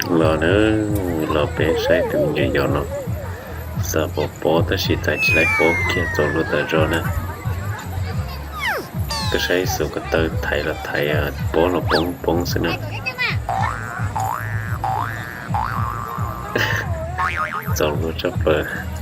Los na, los peb saib tus me nyuam yaus no. Xav pom pob tab sis txais tsis laib pob kiag, txaus luag tas zog na. Koj saib xus ko taw thaiv los thaiv, pob los poob poob xwb na. Txaus luag tshaj plaws.